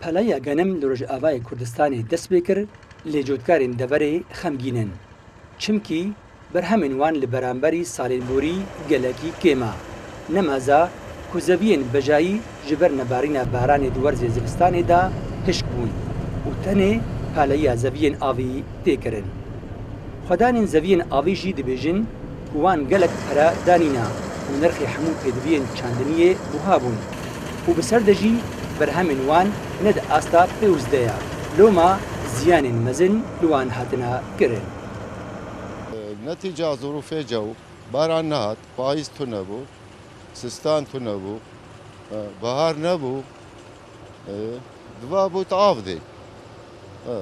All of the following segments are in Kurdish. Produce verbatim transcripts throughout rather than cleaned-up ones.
Peleya genim li Rojavayê Kurdistanê dest pê kir, lê cotkarên deverê xemgîn in. Çimkî berhemên wan li beramberî salên borî gelekî kêm e. Nemaza ku zeviyên bejayî ji ber nebarîna baranê di werzê zivistanê de hişk bûn û tenê paleya zeviyên avî tê kirin. Xwedanên zeviyên avî jî dibêjin ku wan gelek pere danîna û nirxê hemû pêdiviyên çandiniyê buha bûn û bi ser de jî berhemên wan ne di asta pêwîst de ye. Loma ziyanên mezin li wan hatine kirin. Netîca zirûfê cew, baran nehat, payîz tune bû, sistan tune bû, e, bihar nebû, e, diva bû tu av dê. E,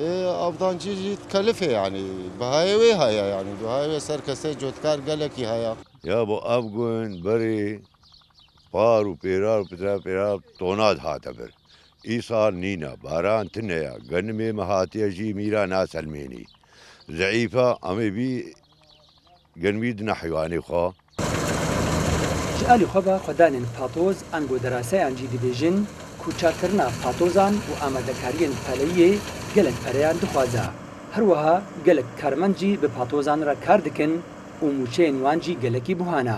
e, avdancî jî dikelifê, yanî bihayê wê heye, yanî bihayê wê ser kesê cotkar gelekî heye. Ya bo ev gund berê par û pêrar û pêrar tona dihate vir. Îsal nîne, baran tune ye, genimê me hatiye jî mîra naselmênî. Zeîf e, em ê bî genimî dine heywanê xwe. Ji alî xwe ve xwedanên patoz ango deraseyan jî dibêjin ku çakkirina patozan û amadekariyên peleyiyê gelek pereyan dixwaze. Her wiha gelek karmend jî bi patozan re kar dikin û mûçeyên wan jî gelekî buha ne.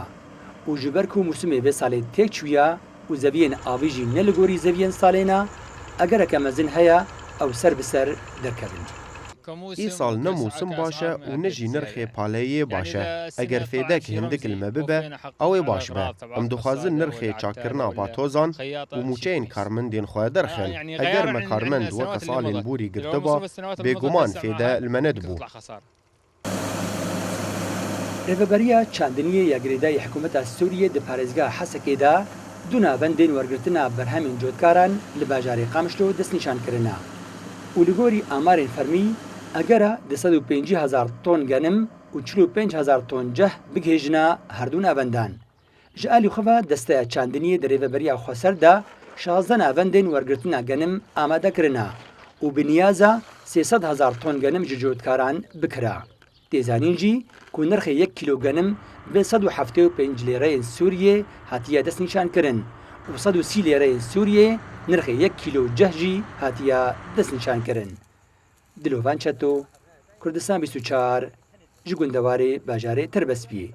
Û ji ber ku mûsimê vê salê têk çûye û zeviyên avî jî ne li gorî zeviyên salê ne, egereke mezin heye ew ser bi ser derkevin. Îsal ne mûsim baş e û ne jî nirxê paleyê baş e. Eger fêdek hindik li me bibe, ew ê baş be. Em dixwazin nirxê çakkirina patozan û mûçeyên karmendên xwe derxin. Eger me karmend weke salên borî girtiba, bêguman fêde li me nedibû. Rêveberiya Çandiniyê ya girêdayî Hikûmeta Sûriyê di parêzgeha Hesekê de du navendên wergirtina berhemên cotkaran li bajarê Qamişlo destnîşan kirine û li gorî amarên fermî, egera du sed û pêncî hezar ton genim û çil û pênc hezar ton ceh bigihêjine her du navendan. Ji alî xwe ve Desteya Çandiniyê di rêveberiya xweser de şazdeh navendên wergirtina genim amade kirine û bi niyaza sê sed hezar ton genim ji cotkaran bikira. Tê zanîn jî ku nirxê yek kîlo genim bi sed û heftê û pênc lêreyên Sûriyê hatiye destnîşankirin û sed û sî lêreyên Sûriyê nirxê yek kîlo ceh jî hatiye destnîşankirin. Dilovan Çeto, Kurdistan bîst û çar, ji gundewarê bajarê Tirbespiyê.